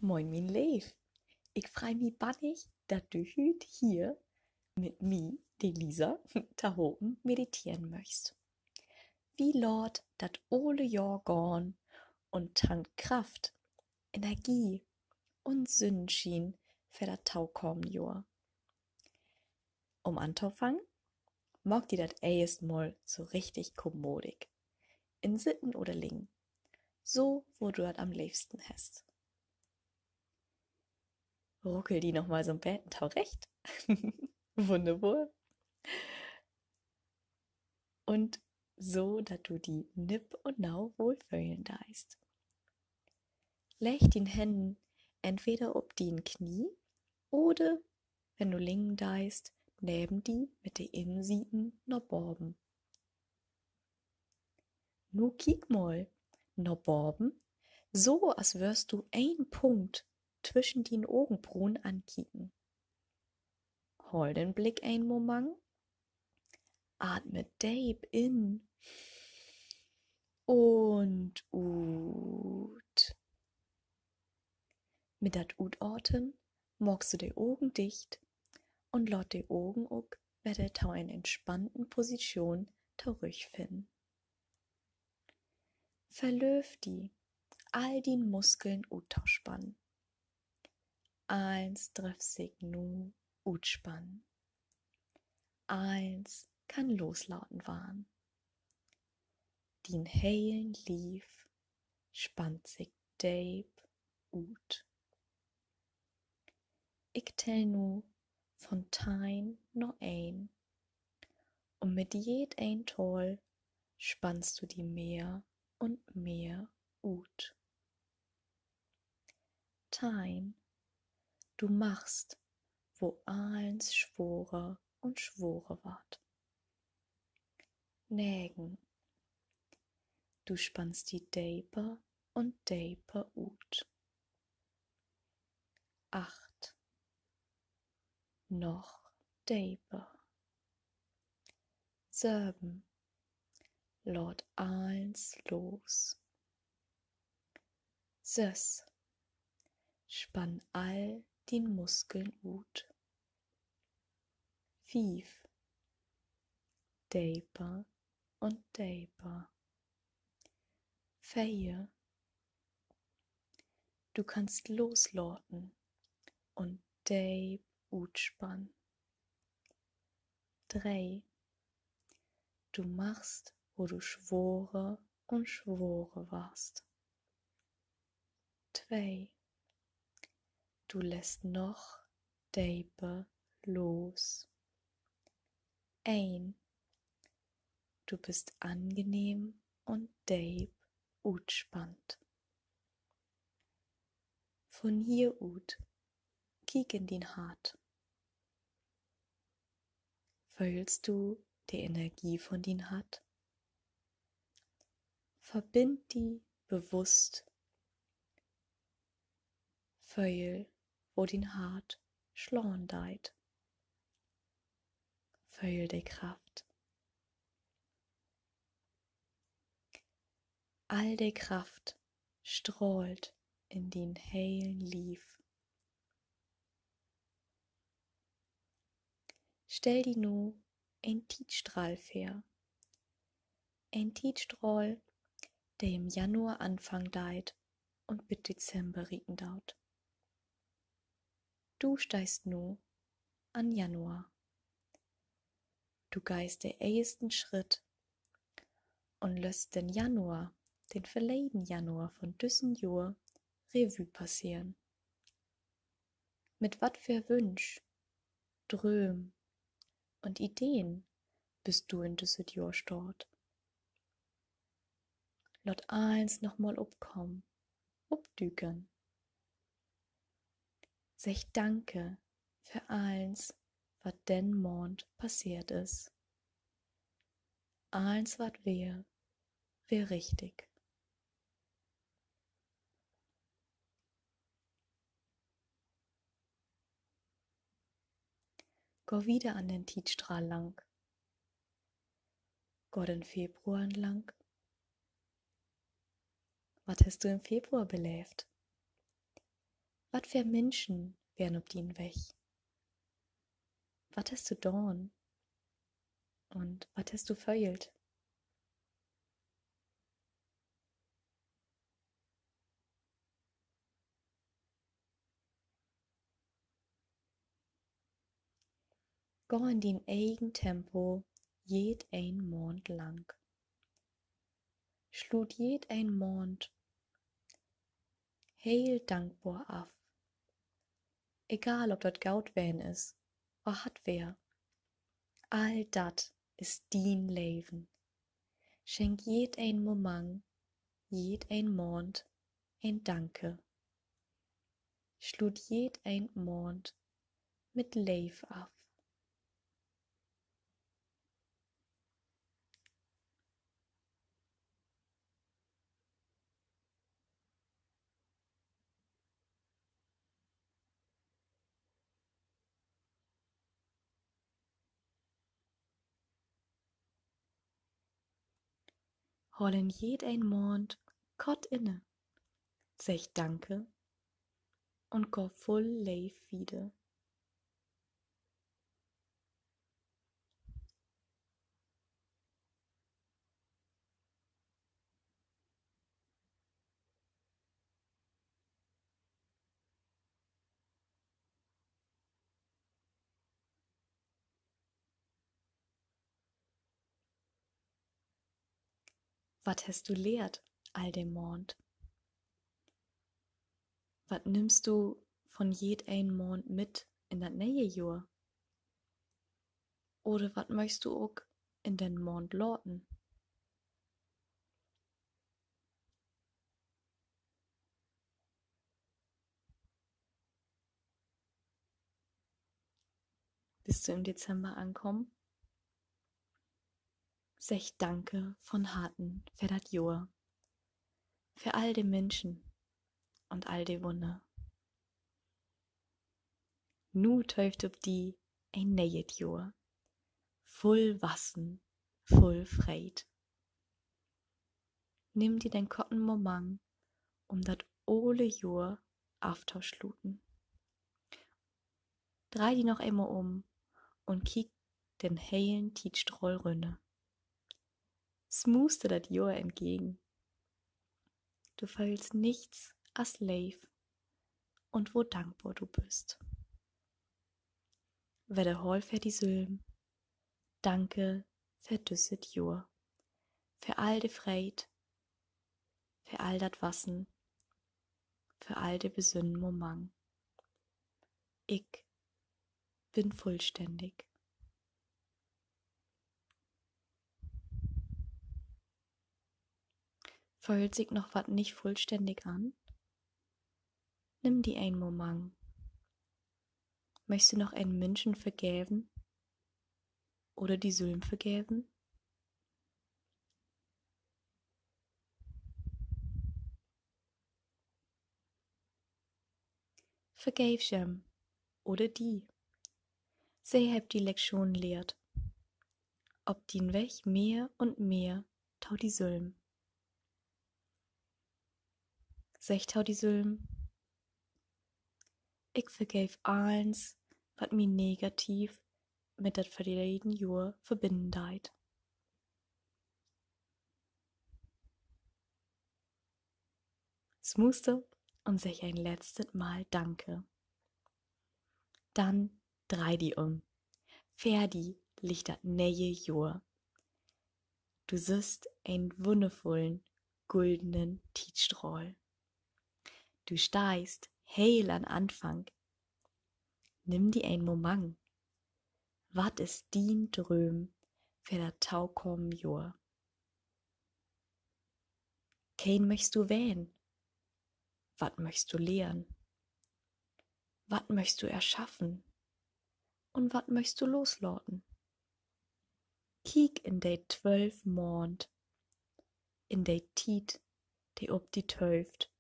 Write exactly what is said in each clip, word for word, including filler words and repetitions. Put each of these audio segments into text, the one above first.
Moin, mien Leev. Ik frei mi bannig, dat du hüüt hier mit mi, de Lisa, tohopen mediteren möchst. Wi laat dat ole Johr gahn un tankt Kraft, Energie un Sünnschien för dat tokamen Johr. Üm antofangen, maak di dat eerst mal so richtig kommodig. In Sitten oder Liggen. So, wo du dat an'n leevsten hest. Ruckel di noch mal so'n beten torecht. Wunnerbor. Un so, dat du di nipp un nau wohlföhlen deist. Legg dien Hännen entweder op dien Knie oder, wenn du liggen deist, neven di mit de Innensieten na baven. Nu kiek mal na baven, so as wörrst du een Punkt twischen dien Ogenbrunen ankieken. Holl den Blick een Moment. Atme deep in un ut. Mit dat Utaten maakst du de Ogen dicht un laat de Ogen ok wedder to en entspannten Positschoon torüchfinnen. Verlööv di, all dien Muskeln uttospannen. Allens dröff sik nu utspannen. Allens kann loslaten warrn. Dien helen Lief spannt sik deep ut. Ik tell nu von teihn na een. Un mit jedeen Tall spannst du di mehr un mehr ut. Teihn. Du markst, wo allens sworer un sworer warrt. Negen. Du spannst di deper un deper ut. Acht. Noch deper. Söven. Laat allens los. Söss. Spann all dien Muskeln ut. Fief. Deper un deper. Veer. Du kannst loslaten un deep utspannen. Dree. Du markst, wo du sworer un sworer warrst. Twee. Du lettst noch deper los. Een. Du büst angenehm un deep utspannt. Von hier ut, kiek in dien Hart. Föhlst du de Energie von dien Hart? Verbind di bewusst. Föhl, wo dien Hart slaan deit. Föhl de Kraft. All de Kraft strahlt in dien helen Lief. Stell di nu en Tietstrahl vör. En Tietstrahl, de im Januar anfangen deit un bit Dezember rieken doot. Du steihst nu an Januar. Du geihst de eersten Schritt un lösst den Januar, den verleden Januar von düssen Johr, Revue passeren. Mit wat för Wünsch, Drööm un Ideen büst du in düsset Johr start? Laat allens nochmal opkamen, opdüken. Segg Danke för allens, wat den Maand passeert is. Allens, wat weer, weer richtig. Gah wieder an den Tietstrahl lang. Gah den Februar entlang. Wat hest du in Februar beleevt? Wat för Minschen weren op dien Weg? Wat hest du daan? Un wat hest du föhlt? Gah in dien egen Tempo jedeen Maand lang. Sluut jedeen Maand heel dankbor af. Egal, of dat goot ween is or hart weer. All dat is dien Leven. Schenk jedeen Momang, jedeen Maand een Danke. Sluut jedeen Maand mit Leev af. Hool in jedeen Maand kort inne, segg Danke un gah vull Leev wieder. Wat hest du lehrt all de Maand? Wat nimmst du von jedeen Maand mit in dat ne'e Johr? Oder wat möchst du ok in den Maand laten? Büst du in Dezember ankamen? Segg Danke von Harten för dat Johr, för all de Minschen un all de Wunner. Nu töövt op di een ne'et Johr, vull Wassen, vull Freed. Nimm di den korten Momang, um dat ole Johr aftosluten. Dreih di noch eenmal um un kiek den helen Tietstrahl rünner. Smuuster dat Johr entgegen. Du föhlst nichts as Leev un wo dankbor du büst. Wedderhool för di sülm: Danke för düsset Johr, för all de Freed, för all dat Wassen, för all de besünnen Momang. Ik bün vullstännig. Föhlt sik noch wat nich vullstännig an? Nimm di een Momang. Möchst du noch een Minschen vergeven oder di sülm vergeven? Vergeev jem oder di. Se hebbt di Lekschoon lehrt. Op dien Weg mehr un mehr to di sülm. Segg to di sülm: Ik vergeev allens, wat mi negativ mit dat verleden Johr verbinnen deit. Smuuster un segg een letztet Mal Danke. Dann dreih di um. Vör di liggt dat ne'e Johr. Du sühst een wunnervullen, guldenen Tietstrahl. Du steihst heel an Anfang. Nimm di een Momang. Wat is dien Droom för dat tokamen Johr? Keen möchst du ween? Wat möchst du lehren? Wat möchst du erschaffen? Un wat möchst du loslaten? Kiek in de twölf Maand, in de Tiet, de op di töövt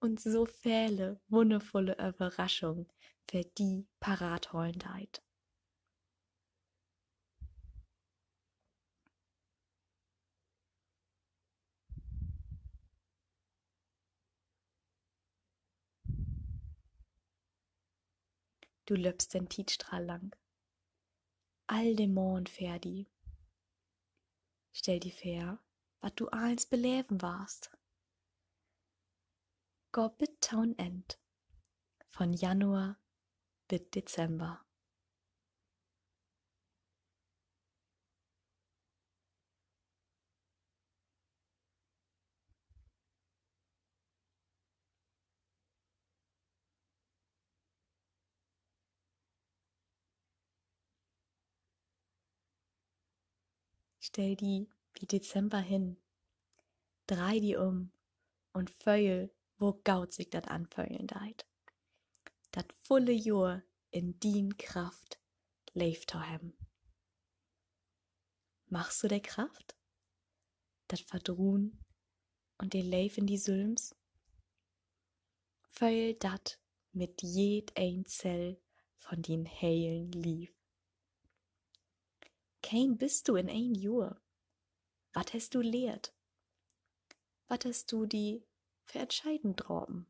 un so vele wunnervulle Överraschungen för di parat holen deit. Du löppst den Tietstrahl lang. All de Maand vör di. Stell di vör, wat du allens beleven warrst. Gah bit to'n Enn. Von Januar bit Dezember. Stell di bi Dezember hen, dreih di üm un föhl, wo goot sik dat anföhlen deit, dat vulle Johr in dien Kraft leevt to hebben. Magst du de Kraft, dat Vertroen un de Leev in di sülms? Föhl dat mit jedeen Zell von dien helen Lief. Keen büst du in een Johr? Wat hest du lehrt? Wat hest du di för Entscheiden drapen?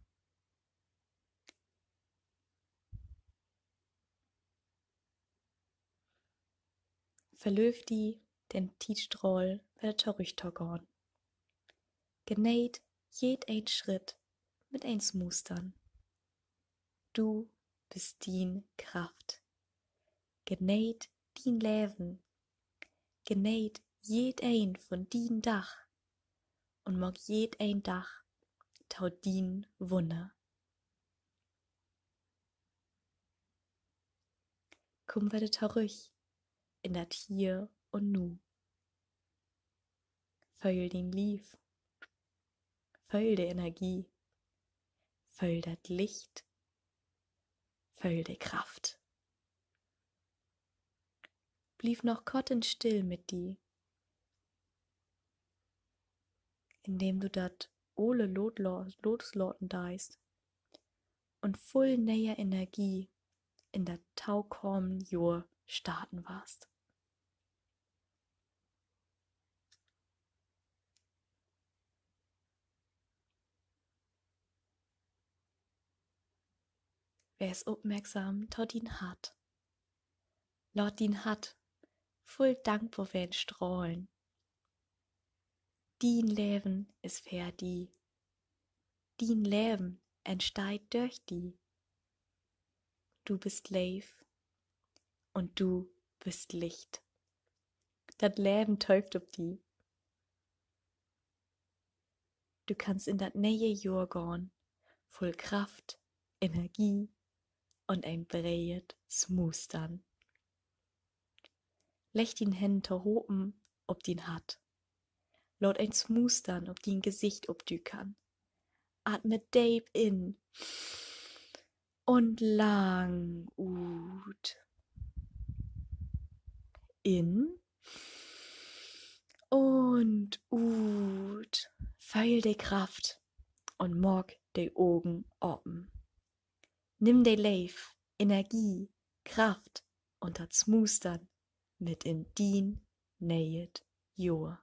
Verlööv di, den Tietstrahl wedder torüch to gahn. Geneet jedeen Schritt mit een Smustern. Du büst dien Kraft. Geneet dien Leven. Geneet jedeen von dien Dag un maak jedeen Dag to dien Wunner. Kumm wedder torüch in dat Hier un Nu. Föhl dien Lief. Föhl de Energie. Föhl dat Licht. Föhl de Kraft. Bliev noch kort un still mit di, indem du dat Ole losla-, loslaten deist un vull ne'er Energie in dat tokamen Johr starten warrst. Wees opmerksam to dien Hart. Laat dien Hart vull Dankborween strahlen. Dien Leven is för di. Dien Leven entsteiht dörch di. Du büst Leev un du büst Licht. Dat Leven töövt op di. Du kannst in dat ne'e Johr gahn, vull Kraft, Energie un en breet Smustern. Legg dien Hänn tohopen op dien Hart. Laat en Smustern op dien Gesicht opdükern. Atme deep in un lang ut. In un ut. Föhl de Kraft un maak de Ogen open. Nimm de Leev, Energie, Kraft un dat Smustern mit in dien ne'et Johr.